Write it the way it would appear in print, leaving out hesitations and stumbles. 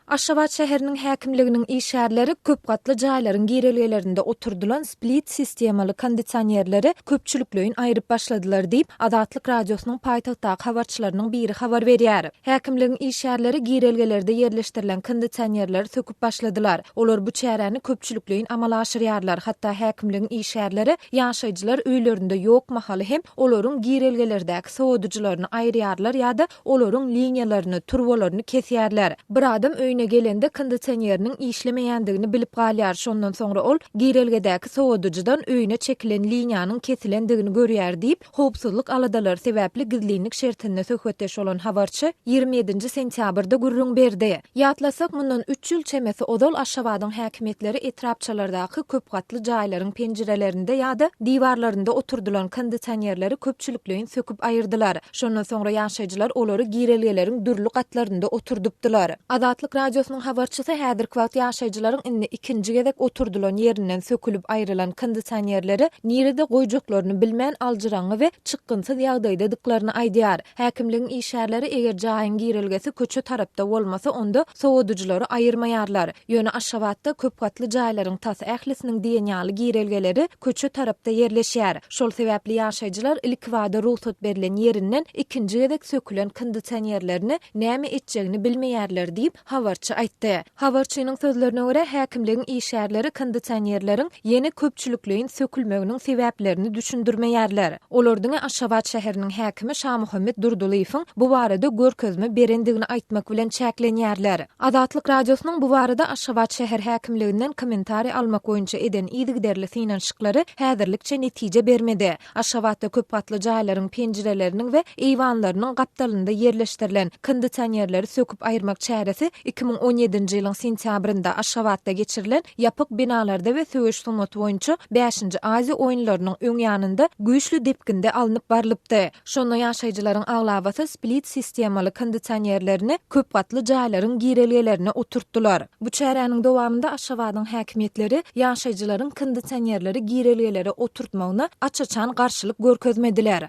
Aşgabat şäheriniň häkimliginiň işgärleri köp gatly jaýlaryň girelgelerinde oturdylan split sistemaly kondisionerleri köpçülikleýin aýryp başladylar diýip, Azatlyk Radiosynyň paýtagtdaky habarçylarynyň biri habar berýär. Häkimligiň işgärleri girelgelerde ýerleşdirilen kondisionerleri söküp başladylar. Olar bu çäräni köpçülikleýin amala aşyrýarlar, hatda häkimligiň işgärleri ýaşaýjylar öýlerinde ýok mahaly hem olaryň girelgelerdäki sowadyjylaryny aýyrýarlar ýa-da olaryň liniýalaryny, turbalaryny kesýärler. Bir adam öýüne gelende kondisioneriniň işlemeýändigini bilip galýar, şondan soňra ol girelgedäki sowadyjydan öýüne çekilen liniýanyň kesilendigini görýär diýip, howpsuzlyk aladalary sebäpli gizlinlik şertinde söhbetdeş bolan habarçy 27-nji sentýabrda gürrüň berdi. Ýatlasak, mundan üç ýyl çemesi ozal Aşgabadyň häkimiýetleri etrapçalardaky köp gatly jaýlaryň penjirelerinde ýa-da diwarlarynda oturdylan kondisionerleri köpçülikleýin söküp aýyrdylar. Şondan soňra ýaşaýjylar olary girelgeleriň dürli gatlarynda oturdypdylar. Azatlyk Radiosynyň habarçysy häzirki wagt ýaşaýjylaryň indi ikinji gezek oturdylan ýerinden sökülip aýrylan kondisionerleri nirede goýjaklaryny bilmän aljyraňňy we çykgynsyz ýagdaýdadyklaryny aýdýar. Häkimligiň işgärleri eger jaýyň girelgesi köçe tarapda bolmasa, onda sowadyjylary aýyrmaýarlar. Ýöne Aşgabatda köp gatly jaýlaryň tas ählisiniň diýen ýaly girelgeleri köçe tarapda ýerleşýär. Şol sebäpli ýaşaýjylar ilkibada rugsat berlen ýerinden ikinji gezek sökülen kondisionerlerini näme etjegini bilmeýärler diýip, habarçy aýtdy. Habarçynyň sözlerine görä, häkimligiň işgärleri kondisionerleriň ýene köpçülikleýin sökülmeginiň sebäplerini düşündirmeýärler. Olar diňe Aşgabat şäheriniň häkimi Şamuhammet Durdylyýewiň bu barada görkezme berendigini aýtmak bilen çäklenýärler. Azatlyk Radiosynyň bu barada Aşgabat şäher häkimliginden kommentariý almak boýunça eden yzygiderli synanyşyklary häzirlikçe netije bermedi. Aşgabatda köp gatly jaýlaryň penjireleriniň we eýwanlarynyň gapdalynda ýerleşdirilen kondisionerleri söküp aýyrmak çäresi 2017-nji ýylyň sentýabrynda Aşgabatda geçirilen ýapyk binalarda we söweş sungaty boýunça bäşinji Aziýa oýunlarynyň öň ýanynda güýçli depginde alnyp barlypdy. Şonda ýaşaýjylaryň aglabasy split sistemaly kondisionerlerini köp gatly jaýlaryň girelgelerine oturtdylar. Bu çäräniň dowamynda Aşgabadyň häkimiýetleri ýaşaýjylaryň kondisionerleri girelgelere oturtmagyna aç-açan garşylyk görkezmediler.